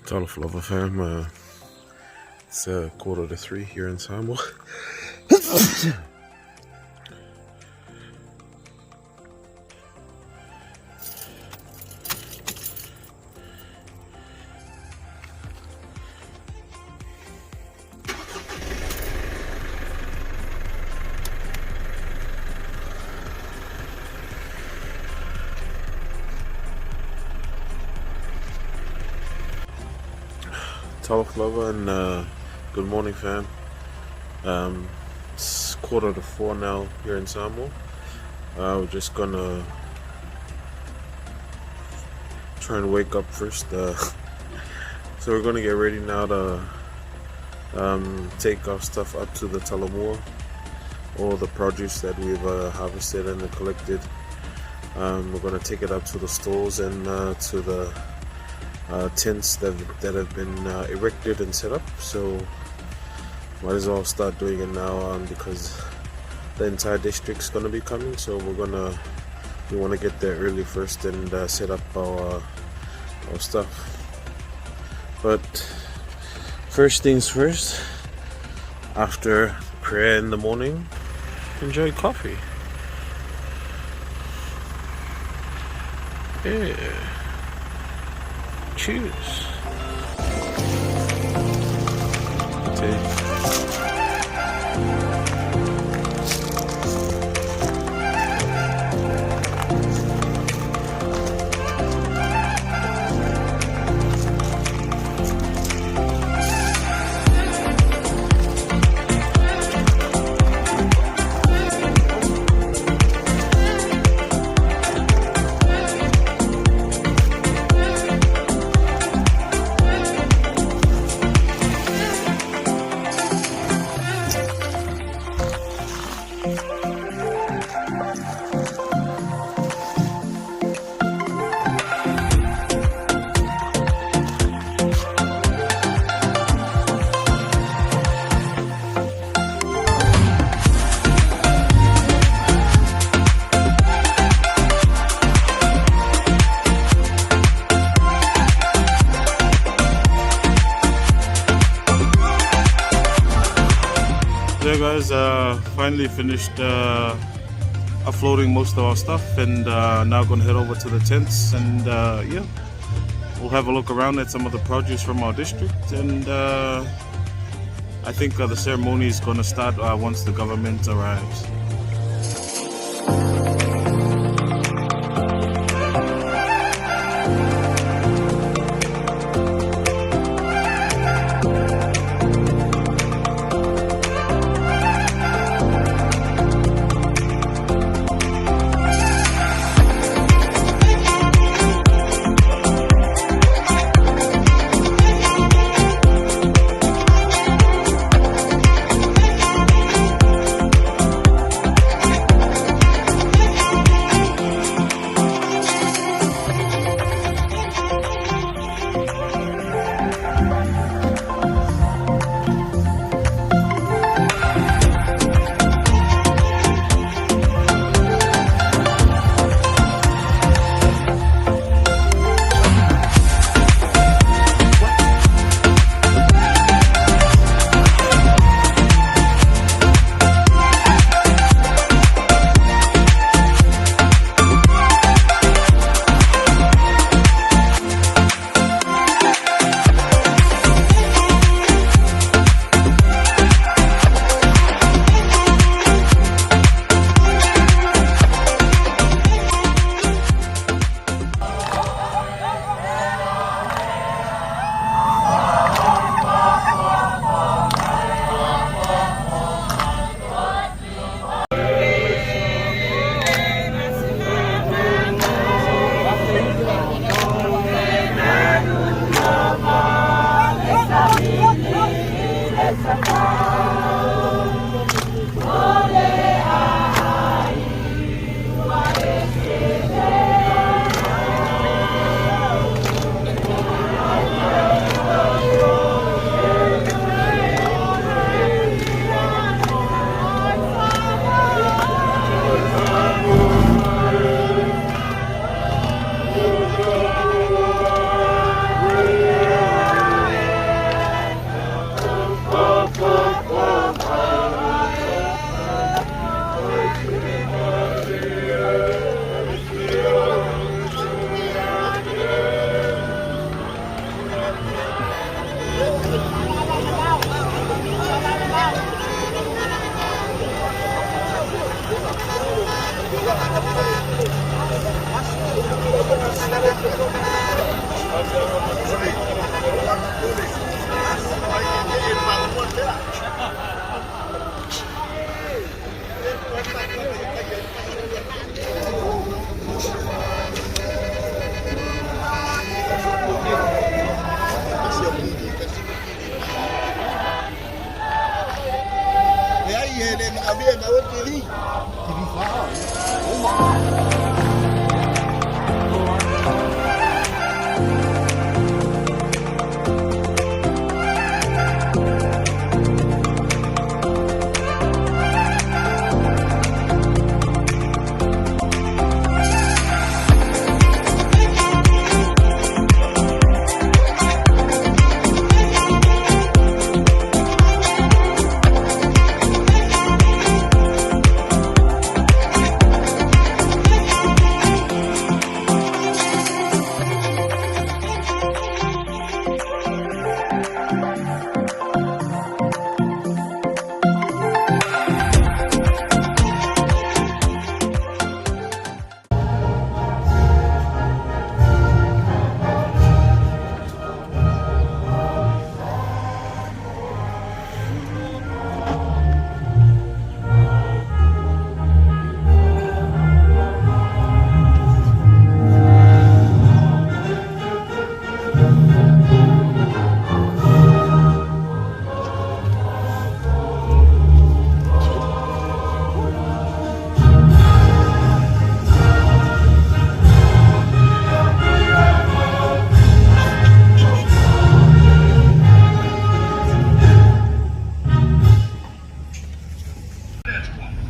Talofa lava fam, it's 2:45 here in Samoa. Talofa lava and good morning fam. It's 3:45 now here in Samoa. We're just gonna try and wake up first. So we're gonna get ready now to take our stuff up to the Talamua, all the produce that we've harvested and collected. We're gonna take it up to the stores and to the tents that have been erected and set up. So might as well start doing it now because the entire district's gonna be coming. So we want to get there early first and set up our stuff. But first things first, after prayer in the morning, enjoy coffee. Yeah. Cheers. Tea. There guys, finally finished uploading most of our stuff, and now gonna head over to the tents and yeah, we'll have a look around at some of the produce from our district, and I think the ceremony is gonna start once the government arrives.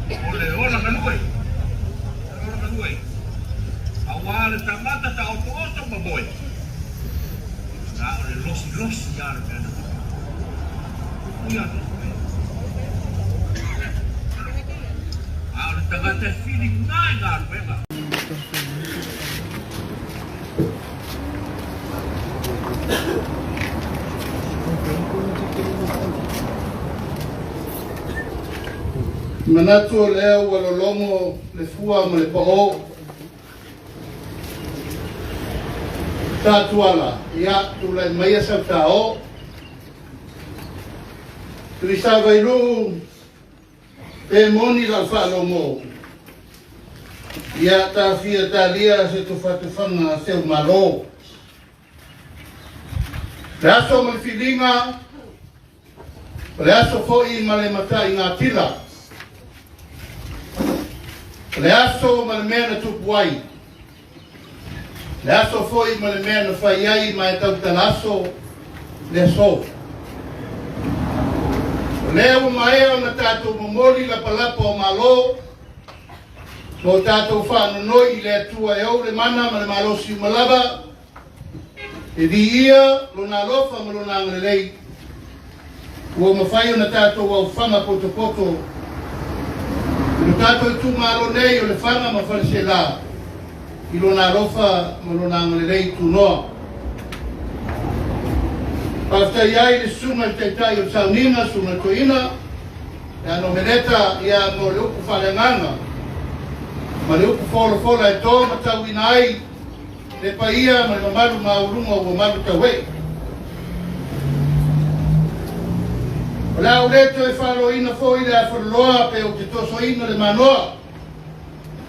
O le ola galue, le ola galue, aua le tagata taotooto ma moe, a o le losilosi lava le mea na ui atu a o le tagata e filiga i galuega. Manatu o lea ua lologo le fua ma le pao. Tatuala, ia, tulai maia sau taoo. Tuisavailuu, pe moni lau faalogo, ia ta fia talia se tufatufaga a seu Malo. Le aso ma le filiga, o le aso foi ma le mataigatila, o le aso ma le mea na tupu ai, le aso foi ma le mea na fai ai ma e tautala aso le aso. O lea ua maea ona tatou momoli lapalapa o malo, ma o tatou faanonoi i le Atua e ou le mana ma le malosi uma lava, e viia Lona alofa ma Lona agalelei, ua mafai ona tatou aofaga potopoto i lo tatou itumalo nei o Lefaga ma Faleaseela i Lona alofa ma Lona agalelei tunoa. Faafetai ai le Susuga i le Taitai o le Sauniga, Susuga i le Toeaina ia Nomeleta, ia mo le upu faaleagaga ma le upu folafola e to matauina ai le paia ma le mamalu maualuga ua malu tauee. O le a ou le toe faaloina foi le afaloloa pe ou te tosoina le manoa,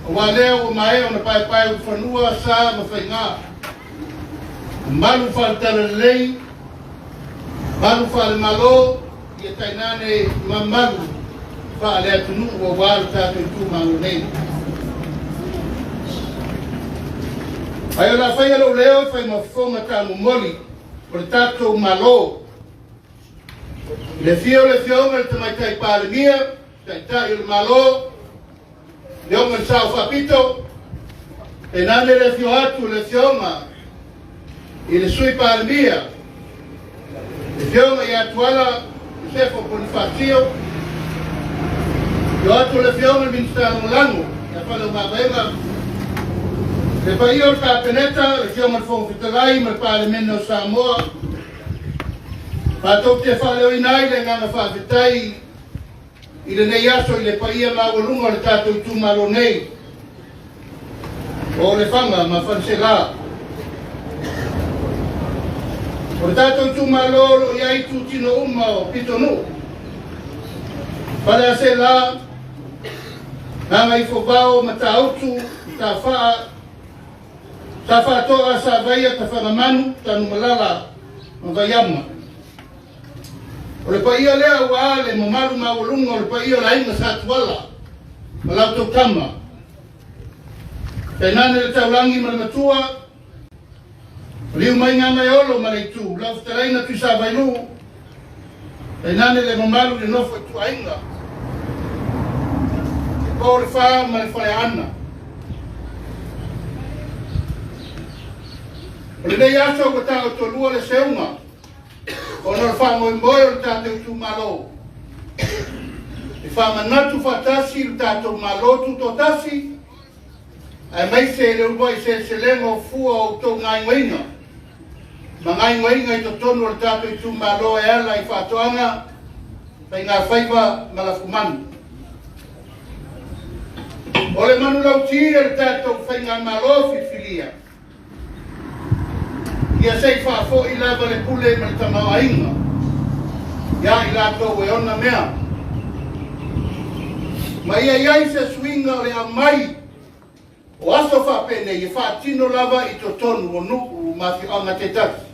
aua lea ua maea ona paepae ulufanua, sa ma faiga. Malu faale-talalelei, malu faale-Malo, ia tainane mamalu faale-atunuu aua lo tatou itumalo nei. Ae o le a faia lou leo e fai ma fofoga taumomoli o le tatou Malo. I le afio o le Afioga i le Tamaitai Palemia, Taitai o le Malo, Afioga i le Sao Faapito, tainane le afio atu o le Afioga i le Sui Palemia, le Afioga ia Tuala Iosefo Ponifasio, afio atu le Afioga i le Minisita Lagolago ia Faleomavaega, le paia o le Kapeneta, le Afioga i le Fofoga Fetalai ma le Palemene o Samoa, matou te faaleoina ai le agaga faafetai i lenei aso i le paia maualuga o le tatou itumalo nei o Lefaga ma Faleaseela. O le tatou itumalo o lo o i ai itutino uma o Pitonuu, Faleaseela, Gagaifovao, Matautu, Tafaa, Safaatoa, Savaia, Tafagamanu, Tanumalala ma Vaiama. O le paia lea aua le mamalu maualuga o le paia o le aiga Satuala ma la outou tama. Tainane le taulagi ma le matua, Liu mai Gagaeolo ma le itu, lau fetalaiga Tuisavailuu, tainane le mamalu i le nofo ituaiga, e po le fa ma le faleaana. O lenei aso ua taotolua le seuga ona o le faamoemoe o le tatou itumalo e faamanatu faatasi le tatou Malo Tutoatasi aemaise le uluai seleselega o fua o outou gaoioiga ma gaoioiga i totonu o le tatou itumalo e ala i faatoaga, faigafaiva ma lafumanu. O le manulauti a le tatou faigamalo filifilia, ia se i faafoi lava le pule ma le tamaoaiga iā i latou e ona mea, ma ia i ai se suiga o le aumai o aso faapenei e faatino lava i totonu o nuu ma afioaga taitasi.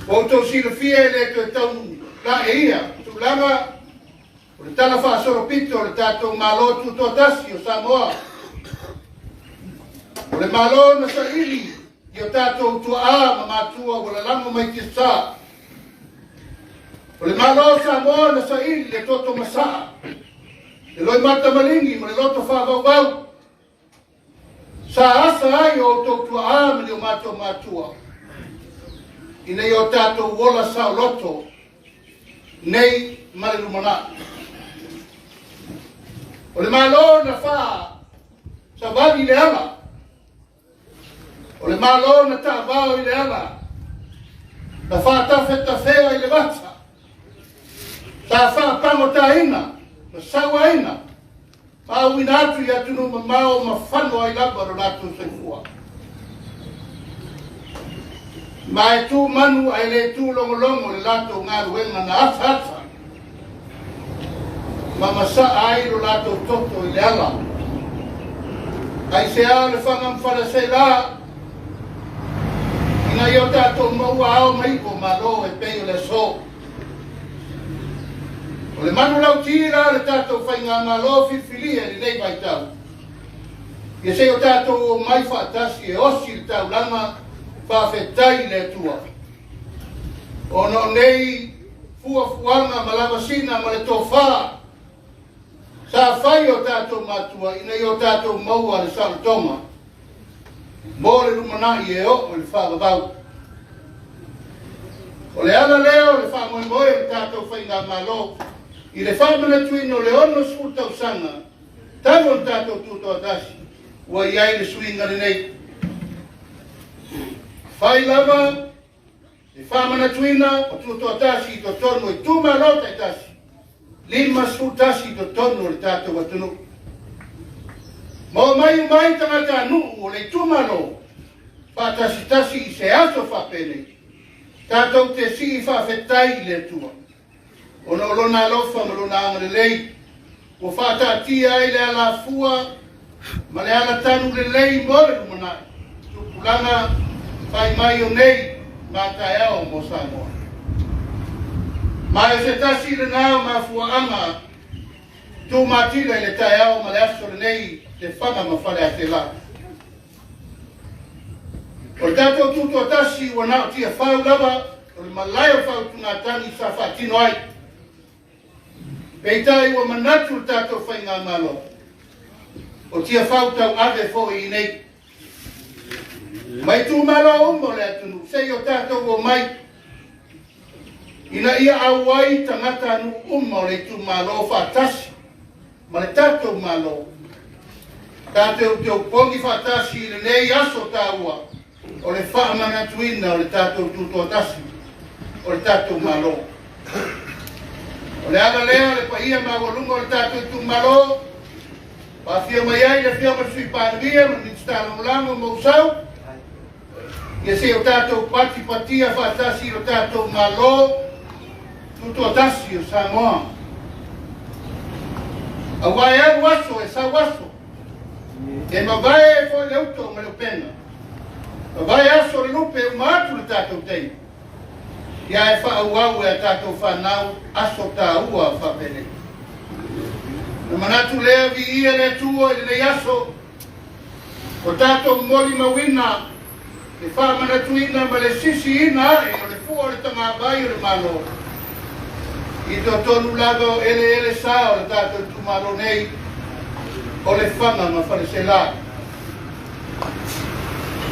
Ua outou silafia e le toe tau lae ia tulaga o le tala faasolopito o le tatou Malo Tutoatasi o Samoa. O le Malo na saili i o tatou tuaa ma matua ua lalago mai tiasa. O le Malo o Samoa na saili le toto masaa, le loimata maligi ma le loto faavauvau. Sa asa ai o outou tuaa ma ni o matou matua, ina ia o tatou ola saoloto nei ma le lumanai. O le Malo na faa savali i le ala, o le Malo na taavao i le ala, na faatafetafea i le vata, sa faapagotaina ma sauaina ma auina atu i atunuu mamao ma fano ai lava lo latou soifua. Ma e tu manu ae le tu logologo le latou galuega na ataata ma masaa ai lo latou toto i le ala. Aisea le faga ma Faleaseela ina ia o tatou maua ao ma iu o Malo e pei o le aso. O le manulauti la o le tatou faigamalo filifilia i lenei vaitau, ia se i o tatou omai faatasi e osi le taulaga faafetai i le Atua, ona o nei fuafuaga ma lavasina ma le tofa sa fai e o tatou matua ina ia o tatou maua le saolotoga mo le lumanai e oo i le faavavau. O le ala lea o le faamoemoe o le tatou faigamalo i le faamanatuina o le 60 tausaga talu ona tatou tutoatasi ua i ai le suiga lenei. Fai lava le faamanatuina o tutoatasi i totonu o itumalo taitasi 51 i totonu o le tatou atunuu. Ma omai uma ai tagatanuu o le itumalo faatasitasi i se aso faapenei, tatou te sii faafetai i le Atua, ona o Lona alofa ma Lona agalelei ua faataatia ai le alafua ma le alatanu lelei mo le lumanai, tupulaga fai mai o nei ma taeao mo Samoa. Ma e se tasi lena o mafuaaga tumatila i le taeao ma le aso lenei Lefaga ma Faleaseela. O le tatou tutoatasi ua na o Tiafau lava o le malae o faautugatagi sa faatino ai. Peitai ua manatu le tatou faigamalo o Tiafau tauave foi i nei ma itumalo uma o le atunuu se i o tatou omai ina ia auai tagatanuu uma o le itumalo faatasi ma le tatou Malo. Tatou te opogi faatasi i lenei aso taua o le faamanatuina o le tatou tutoatasi o le tatou Malo. O le ala lea o le paia maualuga o le tatou itumalo, faafia mai ai le Afioga i le Sui Palemia ma le Minisita Lagolago Mausau, Ia se i o tatou patipatia faatasi i lo tatou Malo Tutoatasi o Samoa. Aua e alu aso, e sau aso, e mavae foi le uto ma le upega. Mavae aso o le lupe e uma atu le tatou taimi. Ia e faaauau e a tatou fanau aso taua faapenei. Na manatu lea viia le Atua i lenei aso, o tatou molimauina le faamanatuina ma le sisiina ae o le fua o le tagavai o le Malo i totonu lava o eleele sa o le tatou itumalo nei o Lefaga ma Faleaseela.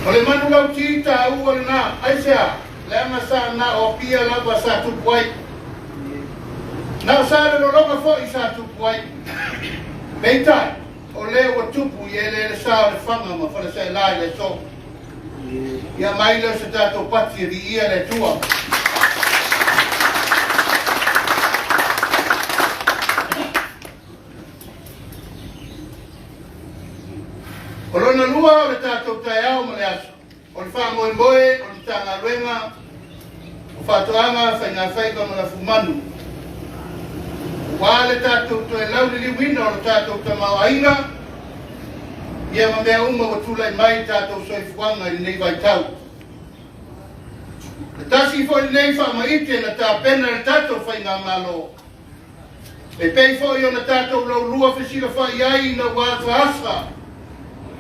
O le manulauti taua lena, aisea? Leaga sa na o Apia lava sa tupu ai. Na o Salelologa foi sa tupu ai. Peitai, o lea ua tupu i eleele sa o Lefaga ma Faleaseela i le aso. Ia mai lea o se tatou pati e viia le Atua. O lona lua o le tatou taeao ma le aso, o le faamoemoe o le Matagaluega o Faatoaga, Faigafaiva ma Lafumanu, aua le tatou toe lauliliuina o le tatou tamaoaiga ia ma mea uma ua tulai mai i tatou soifuaga i lenei vaitau. E tasi foi lenei faamaite na tapena e le tatou Faigamalo, E pei foi ona tatou laulua fesilafai ai ina ua asaasa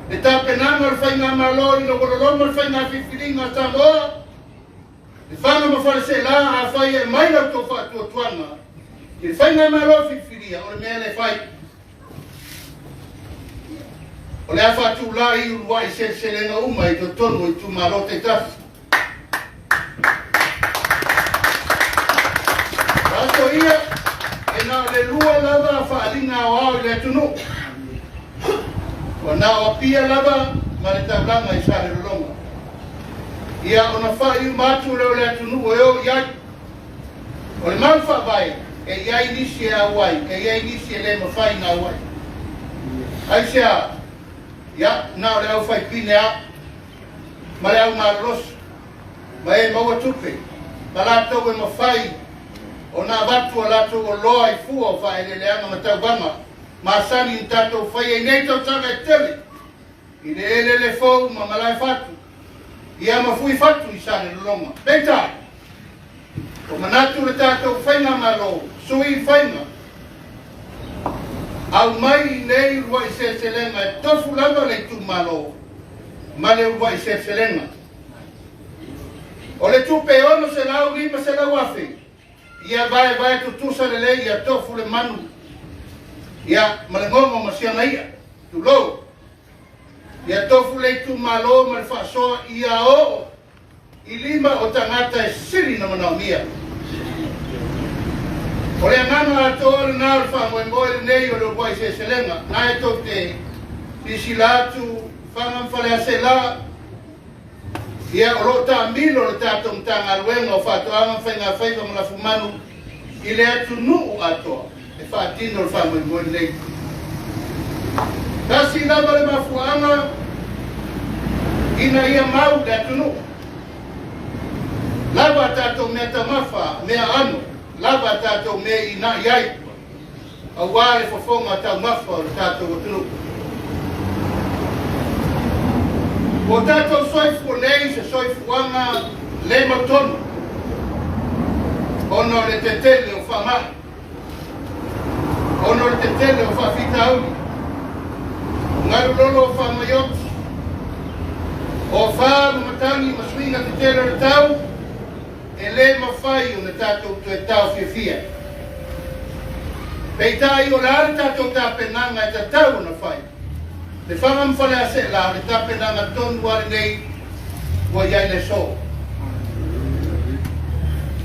le tapenaga o le Faigamalo ina ua loloma le faiga filifiliga a Samoa, Lefaga ma Faleaseela, afai e aumai la outou faatuatuaga i le Faigamalo filifilia, o le mea lea e fai. O le a faatulai i uluai seleselega uma i totonu o itumalo taitasi. O aso ia, e na o le lua lava faaaliga aoao i le atunuu. Ua na o Apia lava ma le taulaga i Salelologa. Ia ona fai uma atu lea o le atunuu e o i ai. O le mau faavae, e i ai nisi e auai, e i ai nisi e le mafai ona auai. Aisea? Ia, na o le aufaipine a ma le au malolosi, ma e maua tupe, ma latou e mafai ona avatu a latou oloa i fua o faaeleeleaga ma tauvaga masani na tatou faia i nei tausaga e tele i le elele fou ma Malaefatu, ia ma Fuifatu i Salelologa. Peitai, ua manatu le tatou Faigamalo, sui faiga, aumai i nei uluai seleselega e tofu lava le itumalo ma le uluai seleselega. O le tupe e $650,000 ia vaevae tutusa lelei ia tofu le manu ia ma le gogo ma siana ia. Tulou. Ia tofu le itumalo ma le faasoa ia oo i lima o tagata e sili na manaomia. O le agaga atoa lena o le faamoemoe lenei o le uluai seleselega, na e tou te silasila atu Faga ma Faleaseela, ia o lo o taamilo le tatou Matagaluega o Faatoaga ma Faigafaiva ma Lafumanu i le atunuu atoa e faatino le faamoemoe lenei. Tasi lava le mafuaaga ina ia mau le atunuu. Lava a tatou mea taumafa, mea aano, lava a tatou mea i ina'i ai, aua le fofoga taumafa o le tatou atunuu. Ua tatou soifua nei se soifuaga le mautonu ona o le tetele o faamai, ona o le tetele o faafitauli, o galulolo o faamaioti, o afa ma matagi ma suiga tetele o le tau, e le mafai ona tatou toe taofiofia. Peitai, o le a le tatou tapenaga e tatau ona fai? Lefaga ma Faleaseela, o le tapenaga tonu lava lenei ua i ai le aso.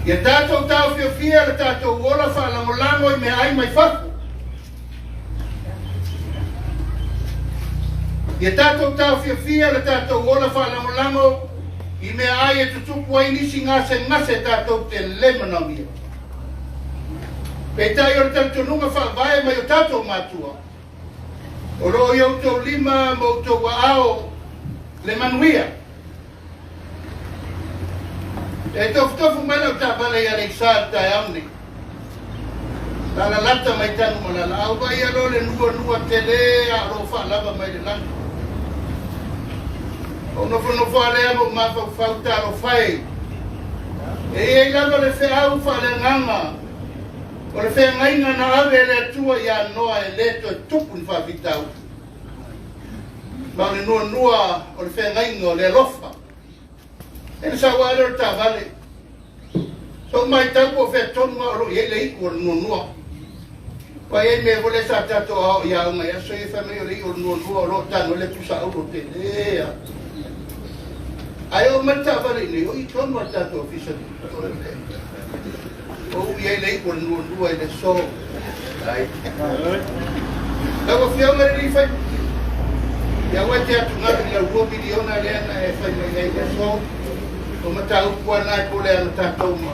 Ia tatou taofiofia le tatou ola faalagolago i meaai mai fafo. Ia tatou taofiofia le tatou ola faalagolago i meaai e tutupu ai nisi gasegase tatou te le manaomia. Peitai o le talitonuga faavae mai o tatou matua, o lo o i outou lima ma outou aao le manuia. E tofutofu mai lau taavale i Aleisa i le taeao lenei. Lalalata mai Tanumalala, a ua ia loa le nuanua tele a o lo o faalava mai le lagi. Ou nofonofo lava lea ma ou mafaufau, talofa e, e i ai lava le feau faaleagaga o le feagaiga na ave e le Atua ia Noa e le toe tupu ni faafitauli. Ma o le nuanua o le feagaiga o le alofa. E le sau lava lea o le taavale. Sou matau po o fea tonu lava o lo o i ai le iu o le nuanua. Ua i ai mea foi lea sa tatou aoao i aoga i aso ia fai mai o le iu o le nuanua o lo o tago ai le pusa auro tele lava. Ae oo mai le taavale i inei, o i tonu lava le tatou ofisa o u i ai le iu o le nuanua i le aso. Lau Afioga i le Alii Faipule, ia aua e te atugalu i lau $2 miliona lea na e fai mai ai i le aso, o mataupu lava na e pole ana tatou ma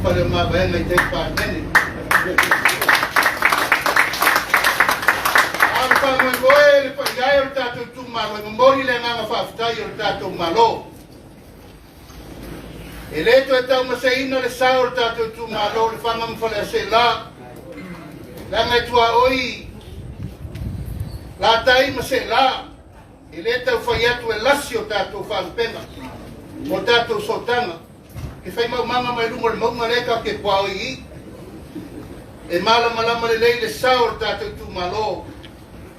fale o mavaega i tai Palemene. A o le faamoemoe le paia e o le tatou itumalo e momoli le agaga faafetai o le tatou Malo. E le toe taumaseina le sao o le tatou itumalo i Lefaga ma Faleaseela, leaga e tuaoi Latai ma Seela, e le tau fai atu e lasi o tatou faalupega mo tatou sootaga. Ke fai maumaga mai luga o le mauga lea tatou te puaoi i i. E malamalama lelei le sao o le tatou itumalo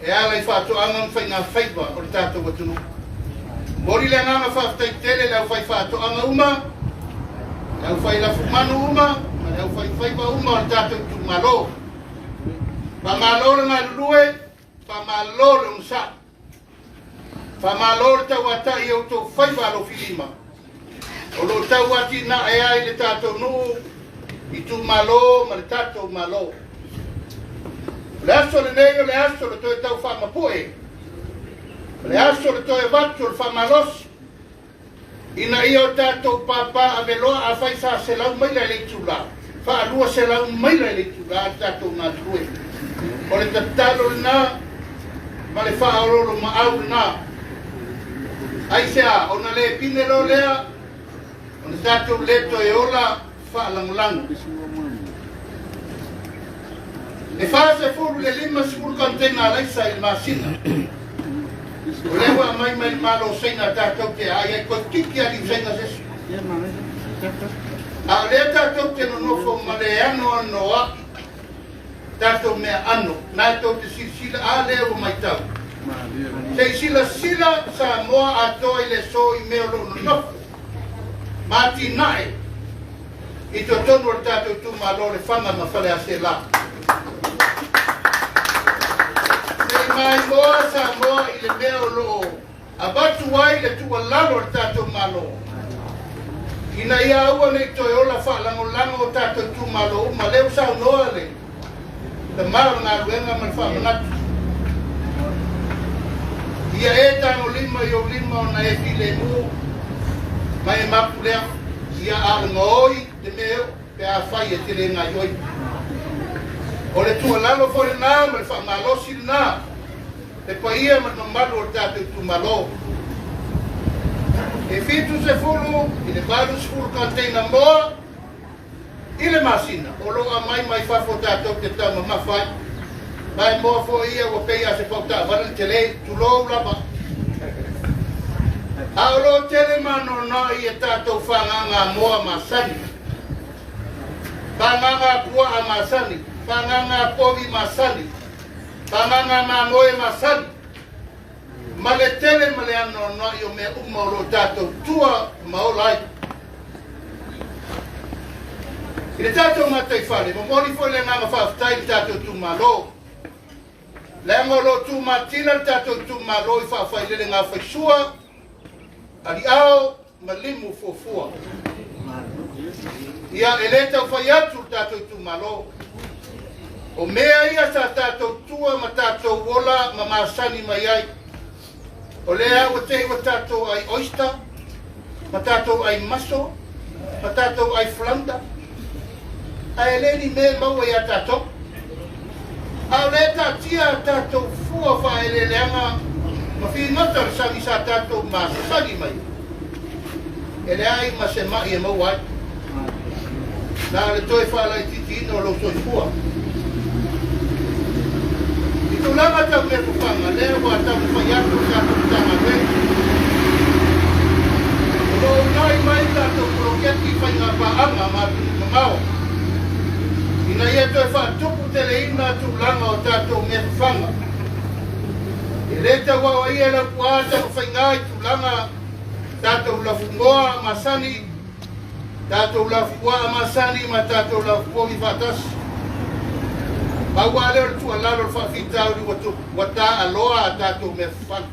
e ala i faatoaga ma faigafaiva o le tatou atunuu. Momoli le agaga faafetai tele i le aufaifaatoaga uma, le aufailafumanu uma ma le aufaifaiva uma o le tatou itumalo. Faamalo le galulue, faamalo le onosai, faamalo le tauatai i outou faiva alofilima o lo o tauatinae ai le tatou nuu, itumalo ma le tatou Malo. O le aso lenei o le aso o le toe tau faamapue, o le aso o le toe avatu o le faamalosi ina ia o tatou pāpā aveloa afai 400 maila i le itula, 200 maila i le itula le tatou galulue. O le tatalo lena ma le faaoloolo maau lena. Aisea, ona le pine loa lea, ona tatou le toe ola faalagolago. E 40 i le 50 container alaisa i le masina. O lea ua aumai mai le Malo o Saina tatou te ai ai toeitiiti lava liu Saina se isi. A o lea tatou te nonofo ma le anoanoai tatou mea ano, na e tou te silasila, a lea ua matau. Se i silasila Samoa atoa i le aso i mea o lo o nonofo ma atinae i totonu o le tatou itumalo o Lefaga ma Faleaseela. Se i maimoa Samoa i le mea o lo o avatu ai le tuualalo a le tatou Malo ina ia aua ne i toe ola faalagolago o tatou itumalo uma. Lea ua saunoa le tama o le galuega ma le faamanatu, ia e tagolima i ou lima ona e filemu ma e mapu lea, ia a o le gaoi le mea e oo pe afai e te le gaioi. O le tuualalo foi lena ma le faamalosi lena le paia ma le mamalu o le tatou itumalo. E 70 i le 80 container moa i le masina o lo o aumai mai fafo tatou te taumamafa ai. Ma e moa foi ia ua pei a se pau taavale le tele, tulou lava. A o lo o tele manoanoa i a tatou fagaga moa masani, fagaga puaa masani, fagaga povi masani, Pagaga mamoe masani, ma le tele ma le anoanoai o mea uma o lo o tatou tua ma ola ai. I le tatou gataifale, momoli foi le agaga faafetai i le tatou itumalo, leaga o lo o tumatila le tatou itumalo i faafailele gafaisua, aliao ma limu fuafua. Ia, e le tau fai atu le tatou itumalo, o mea ia sa tatou tua ma tatou ola ma masani mai ai. O lea ua te i ua tatou ai oyster, ma tatou ai mussel, ma tatou ai flounder, ae le ni mea maua ia tatou. A o lea taatia a tatou fua faaeleeleaga ma figota o le sami sa tatou masani mai ai. E leai ma se ma'i e maua ai. Na o le toe faalaitiitiina o lou soifua. I tulaga tau mea fafaga, lea ua taumafai atu le tatou Matagaluega. O lo o unai mai le tatou poloketi i faiga paaga ma atunuu mamao ina ia toe faatuputeleina tulaga o tatou mea fafaga. E le tau aoaia e Laupua Tamafaiga i tulaga tatou lafumoa masani, tatou lafupuaa masani ma tatou lafupovi faatasi. Pau lava lea o le tuualalo o le faafitauli ua tupu, ua taaloa a tatou mea fafaga.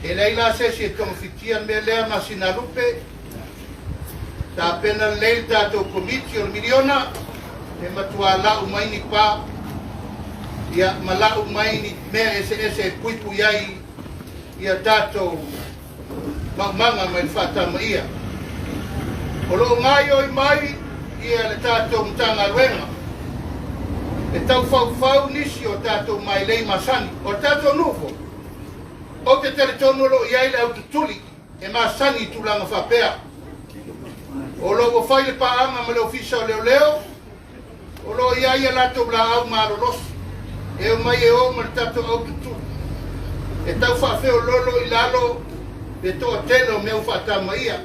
E leai la se isi e togafitia le mea lea ma sinalupe, tapena lelei le tatou komiti o le miliona e matua lau mai ni pa, ia ma lau mai ni mea eseese e puipui ai ia tatou maumaga mai le faatamaia. O lo o gaoioi mai ia le tatou Matagaluega e tau faufau nisi o tatou mailei masani. O le tatou nuu foi, ou te talitonu o lo o i ai le aututuli e masani i tulaga faapea. O lo o ua fai le paaga ma le Ofisa o Leoleo, O lo o i ai a latou laau malolosi e omai e o ma le tatou aututuli e tau faafeoloolo i lalo le toatele o mea ua faatamaia.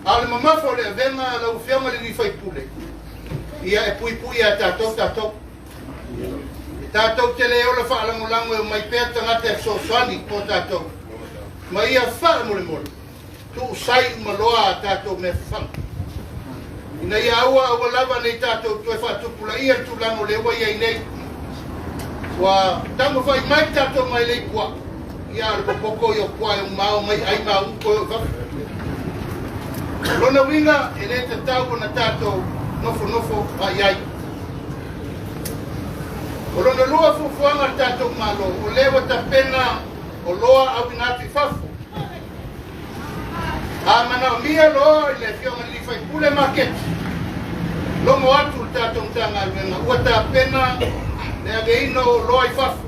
A o le mamafa o le avega a lau Afioga i le alii faipule, ia e puipui ia tatou tatou. E tatou te le ola faalagolago e omai pea tagata e fesoasoani mo tatou, ma ia faamolemole. Tuusai uma loa a tatou mea fafaga, ina ia aua aua lava nei tatou toe faatupulaia le tulaga o lea ua i ai nei. Ua taumafai mai tatou mailei puaa, ia a o le popoko ia o puaa e umao mai ai ma upu e o i fafo. O lona uiga, e le tatau ona tatou nofonofo ai ai. O lona lua fuafuaga a le tatou Malo, o lea ua tapena oloa auina atu i fafo. A manaomia loa i le Afioga i le Sui Faipule maketi, logo atu le tatou Matagaluega ua tapena le aveina o oloa i fafo.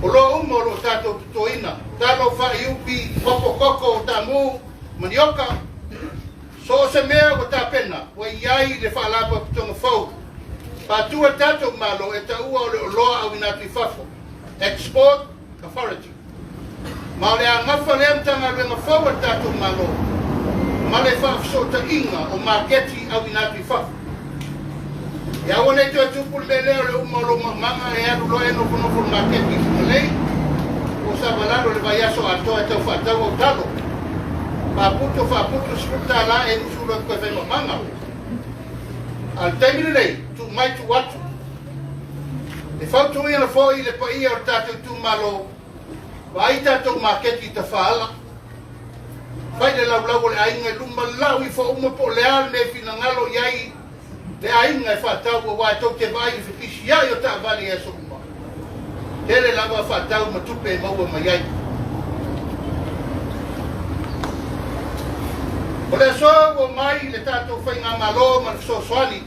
Oloa uma o lo o tatou totoina, talo, fai, upi, popo, koko, taamu, manioka, so o se mea ua tapena, ua i ai le Faalapotopotoga fou faatu e le tatou Malo e taua o le oloa auina atu i fafo, Export Authority. Ma o le a gafa lea Matagaluega fou a le tatou Malo ma le faafesootaiga o maketi auina atu i fafo. Ia aua nei toe tupu le mea lea o le uma o lou maumaga e alu loa e nofonofo i le maketi i Fugalei po o Savalalo i le vaiaso atoa e tau faatau au talo. Faaputu faaputu $10 e usu loa e toe fai maumaga. A o le taimi lenei, tuu mai tuu atu. E fautuaina foi le paia o le tatou itumalo, vaai tatou maketi i Tafaala, fai le laulau o le aiga i luma, lau ifo uma po o le a le mea e finagalo i ai le aiga e faatau aua e tou te vaai i le fepisiai o taavale i aso uma. Tele lava faatau ma tupe e maua mai ai. O le aso ua omai le tatou faigamalo ma le fesoasoani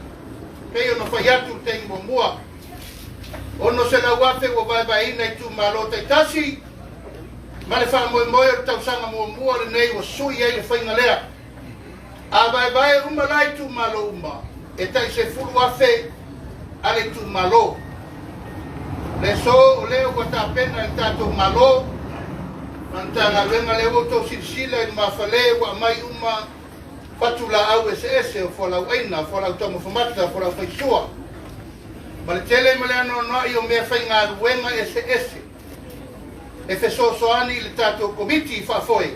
pei ona fai atu i le taimi muamua, 600,000 ua vaevaeina i itumalo taitasi, ma le faamoemoe o le tausaga muamua lenei ua sui ai le faiga lea. A vaevae uma la itumalo uma, e tai 10,000 a le itumalo. Le aso o lea ua tapena e le tatou Malo ma le Matagaluega lea ua outou silasila i lumafale ua aumai uma fatulaau eseese o fualaauaina, fualaau taumafa mata, fualaau faisua, ma le tele ma le anoanoai o mea faigaluega eseese e fesoasoani i le tatou Komiti Faafoe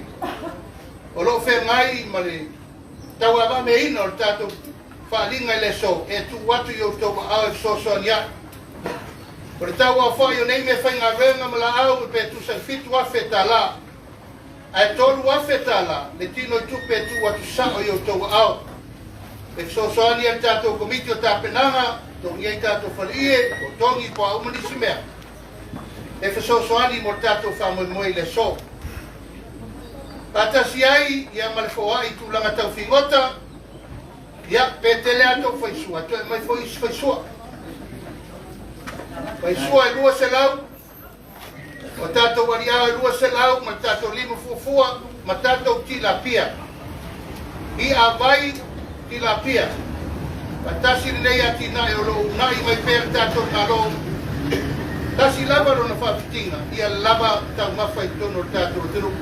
o lo o feagai ma le tauavameaina o le tatou faaaliga i le aso e tuu atu i outou aao e fesoasoani ai. O le tauaofai o nei mea faigaluega ma laau pe tusa i le $7,000. Ae $3,000 le tino i tupe e tuu atu sao i outou aao. E fesoasoani ai le tatou Komiti o Tapenaga, togi ai tatou faleie, totogi po o a uma nisi mea e fesoasoani mo le tatou faamoemoe i le aso. Faatasi ai ia ma le foai i tulaga tau figota, ia pe tele a tou faisua, toe aumai foi isi faisua. Faisua e 200. O tatou aliao e 200 ma le tatou lima fuafua ma tatou tilapia. I'a vai tilapia. Faatasi lenei atinae o loo uunai mai pea le tatou Malo. Tasi lava lona faafitiga ia lava taumafa i totonu o le tatou atunuu.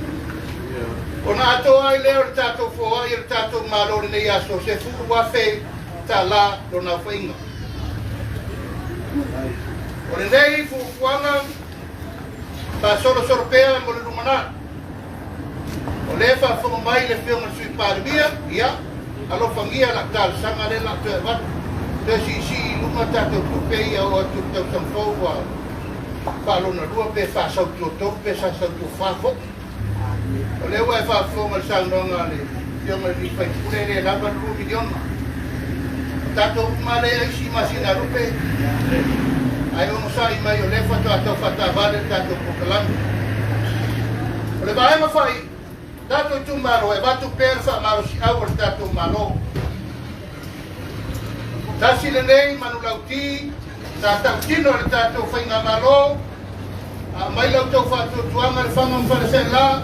Ona atoa ai lea o le tatou foai e le tatou Malo lenei aso 10,000 tālā lona aofaiga. O lenei fuafuaga faasolosolo pea mo le lumanai. O lea e faafofoga mai le Afioga i le Sui Palemia, ia, alofagia lau talosaga lea la toe avatu, toe siisii i luga tatou tupe ia oo atu i le tausaga fou ua faalona lua pe faasautua tolu pe saasautua fa foi. O lea ua e faafofoga i le saunoaga a le Afioga i le sui usufono, e le lava le 2 miliona. O tatou uma lea e isi masina lupe, ae onosai mai o lea faatoa tau faataavale le tatou polokalame. O le vaega fai, tatou itumalo e avatu pea le faamalosiau o le tatou Malo. Tasi lenei manulauti sa tautino e le tatou faigamalo, a aumai la outou faatuatuaga Lefaga ma Faleaseela,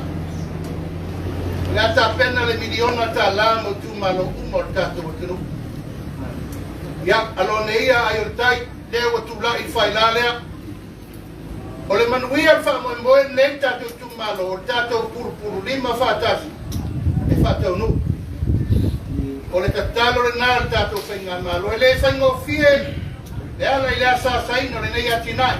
o le a tapena le miliona tālā mo itumalo uma o le tatou atunuu. Ia, alo ane ia ai o le tai, lea ua tulai le failā lea. O le manuia le faamoemoe lenei le tatou itumalo, o le tatou pulupulu lima faatasi e faataunuu. O le tatalo lenā le tatou faigamalo. E le faigofie le ala i le asaasaina o lenei atinae.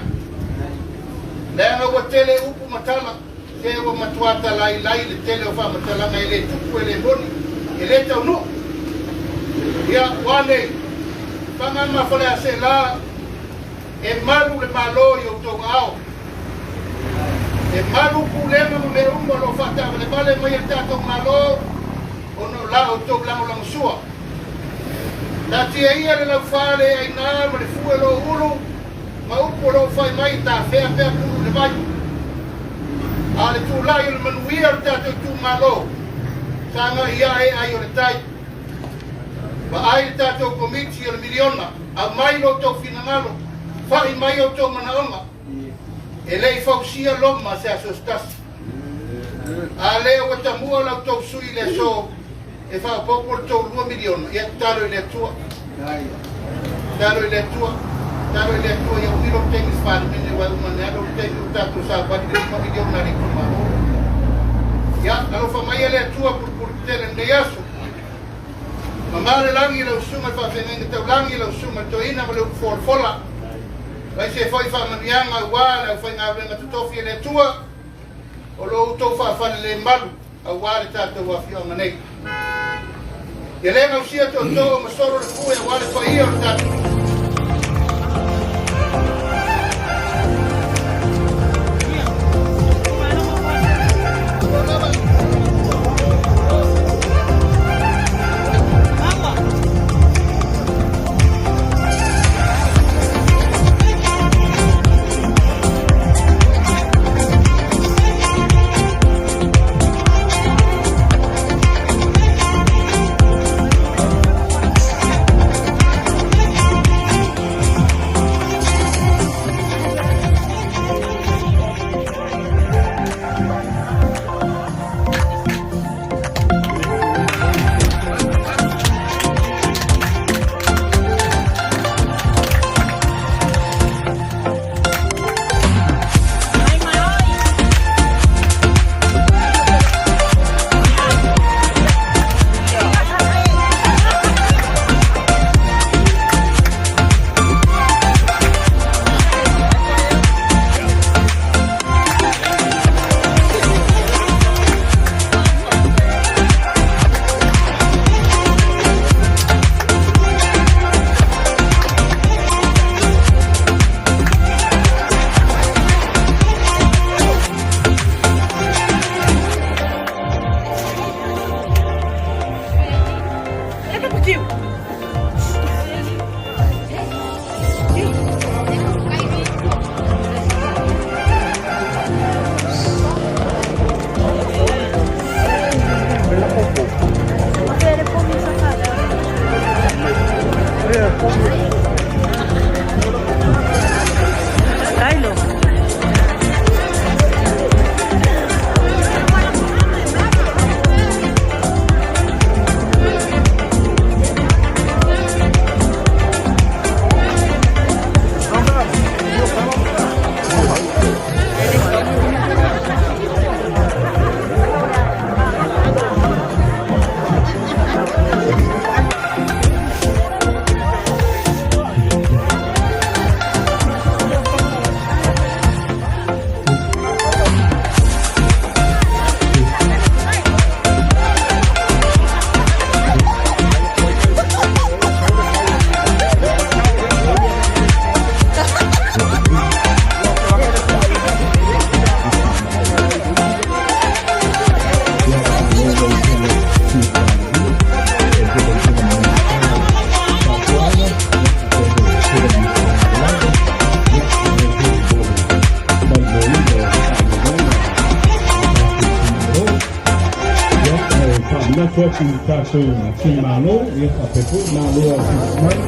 Leaga ua tele upu ma tala, se ua matuā talailai le tele o faamatalaga e le tupu e le moni, e le taunuu. Ia, ua nei, Lefaga ma Faleaseela, e malu le Malo i outou aao. E malu pulega ma mea uma o lo o faataavalevale mai e le tatou Malo ona o la outou lagolagosua. Taatia ia le laufā le aina ma le fue o lo o ulu ma upu o lo o fai mai e tafea pea pulu i le vai. A o le tulai o le manuia o le tatou itumalo, sagai ae ai o le tai. Vaai le tatou komiti o le miliona, aumai lo outou finagalo, fa'i mai outou manaoga. E le i fausia Roma se aso se tasi. A lea ua tamua la outou sui i le aso e faaopoopo le tou 2 miliona, ia tatalo i le Atua. Tatalo i le Atua. Tatalo i le Atua ia umi lou taimi i le Palemene aua e uma ane lava lou taimi ua tatou savali le 5 miliona a le itumalo. Ia, alofa maia le Atua pulupulu tele i lenei aso. Mamā le lagi i lau susuga i le faafeagaiga taulagi, lau susuga i le toeaina ma le upu folafola. Aemaise foi faamanuiaga aua le aufaigaluega totofi a le Atua o lo outou faafalelemalu aua le tatou afioaga nei. Ia le gausia tootoo ma solo le fue aua le paia o le tatou. Faamanatu atu i le tatou itumalo, ia faapea foi Malo atu mai.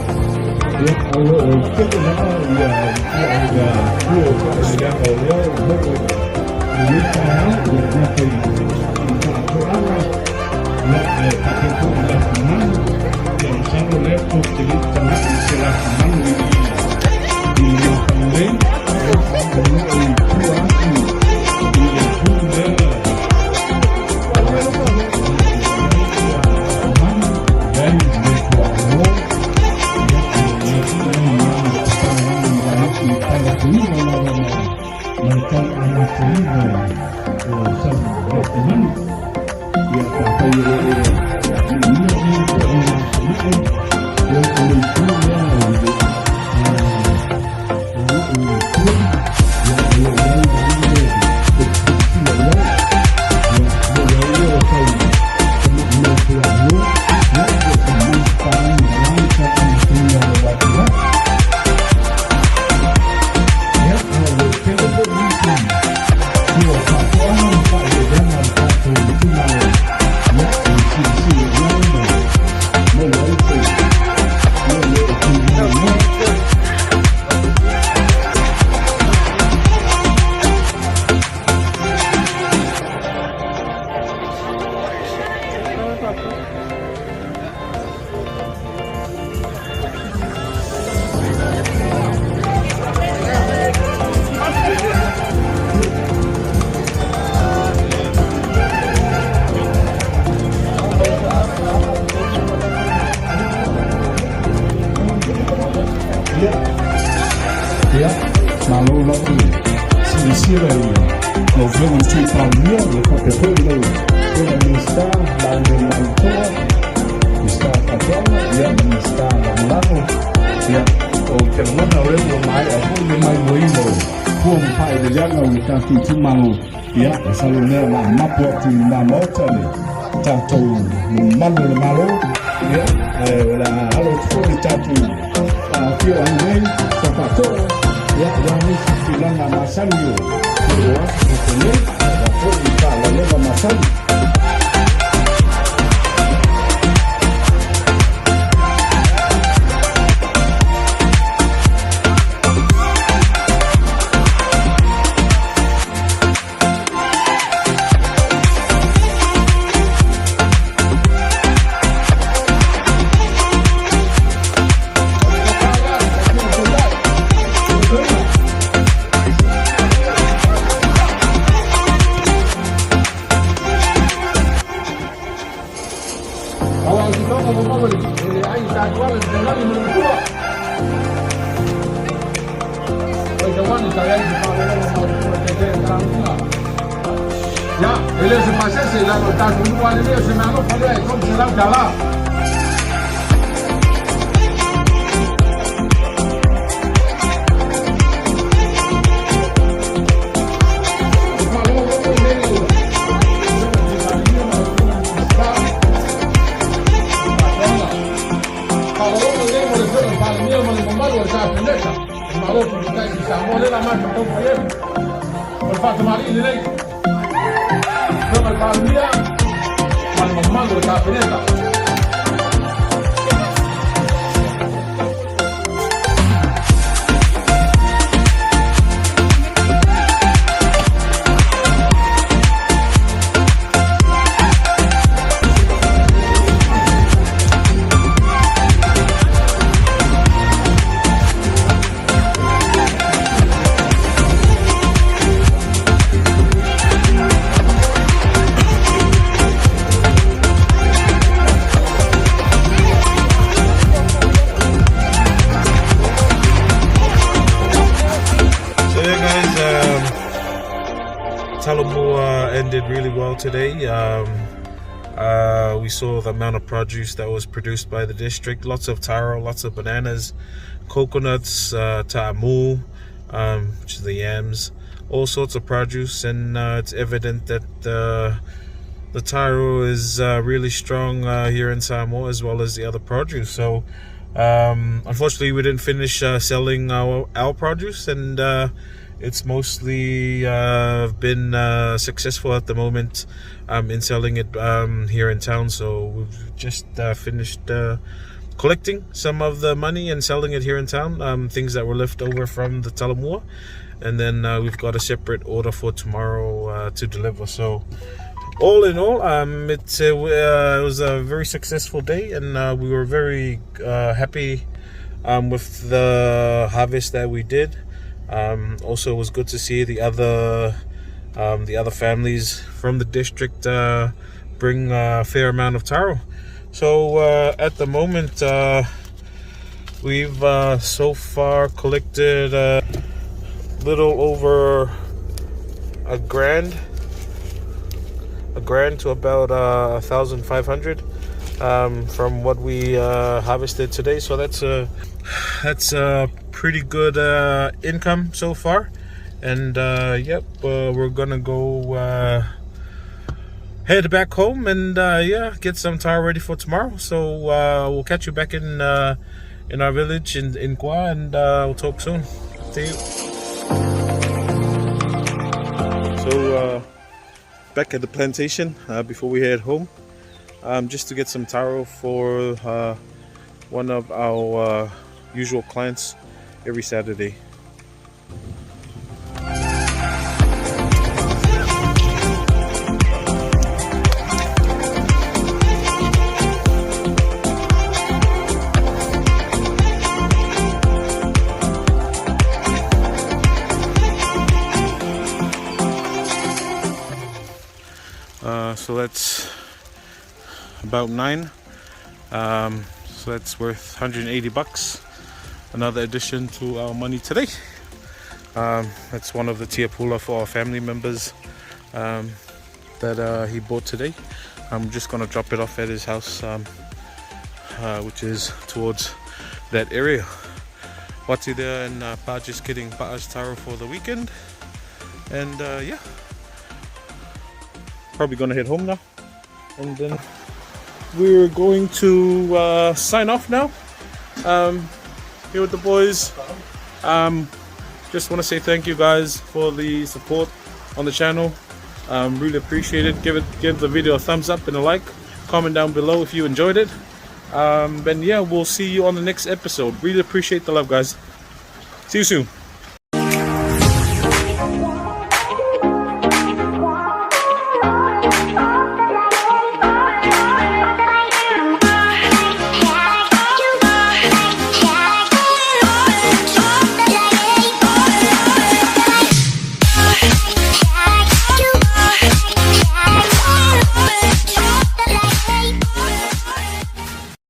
Ia, o lo o tele lava ia ia fua o faaeleeleaga o lea ua maua i lenei taeao, ia le gata i faatoaga, ia ae faapea foi i lafumanu. Ia masalo o lea tou te le i tagai i se lafumanu i i le mafaga nei, ia, o lo o i tua atu i le itu lea. Ia, malo lava le silasila i lau Afioga i le Sui Palemia, ia faapea foi lau Afioga i le Minisita Laulelei Malietoa, Minisita o Faatoaga, ia ma Minisita Lagolago. Ia, ou te lagona o lea ua maea foi le maimoaina o fua ma faaeleeleaga o le tatou itumalo. Ia, masalo o lea o le a mapu atu i luma Maota le tatou mamalu o le Malo. Ia, ae o le a alo atu foi le tatou afioaga nei sa faatoa. Ia, aua nisi tulaga masani o o aso faapenei, aua foi ni faalavelave masani. Ia, e le o se pasese, leaga o le tatou nuu lava lenei o se meaalofa lea e $300. So yeah, guys, Talomua ended really well today. We saw the amount of produce that was produced by the district. Lots of taro, lots of bananas, coconuts, ta'amu, which is the yams, all sorts of produce, and it's evident that the taro is really strong here in Samoa, as well as the other produce. So unfortunately, we didn't finish selling our produce, and It's mostly uh, been uh, successful at the moment um, in selling it um, here in town. So we've just uh, finished uh, collecting some of the money and selling it here in town, um, things that were left over from the Talamua. And then uh, we've got a separate order for tomorrow uh, to deliver. So all in all, um, it, uh, uh, it was a very successful day, and uh, we were very uh, happy um, with the harvest that we did. Um, also, it was good to see the other um, the other families from the district uh, bring a fair amount of taro. So uh, at the moment, uh, we've uh, so far collected a little over a grand, a grand to about 1,500 um, from what we uh, harvested today. So that's a that's a pretty good uh, income so far. And uh, yep, uh, we're gonna go uh, head back home and uh, yeah, get some taro ready for tomorrow. So uh, we'll catch you back in uh, in our village in in Gua, and uh, we'll talk soon. See you. So uh, back at the plantation uh, before we head home, um, just to get some taro for uh, one of our uh, usual clients every Saturday. Uh, so that's about 9. Um, so that's worth 180 bucks. Another addition to our money today. Um, that's one of the tiapula for our family members um, that uh, he bought today. I'm just gonna drop it off at his house, um, uh, which is towards that area. Wati there and uh, Pa just getting Pa'a's taro for the weekend. And uh, yeah, probably gonna head home now. And then we're going to uh, sign off now. Um, here with the boys. Um, just want to say thank you guys for the support on the channel. Um, really appreciate it. Give it, give the video a thumbs up and a like. Comment down below if you enjoyed it. Um, and yeah, we'll see you on the next episode. Really appreciate the love, guys. See you soon.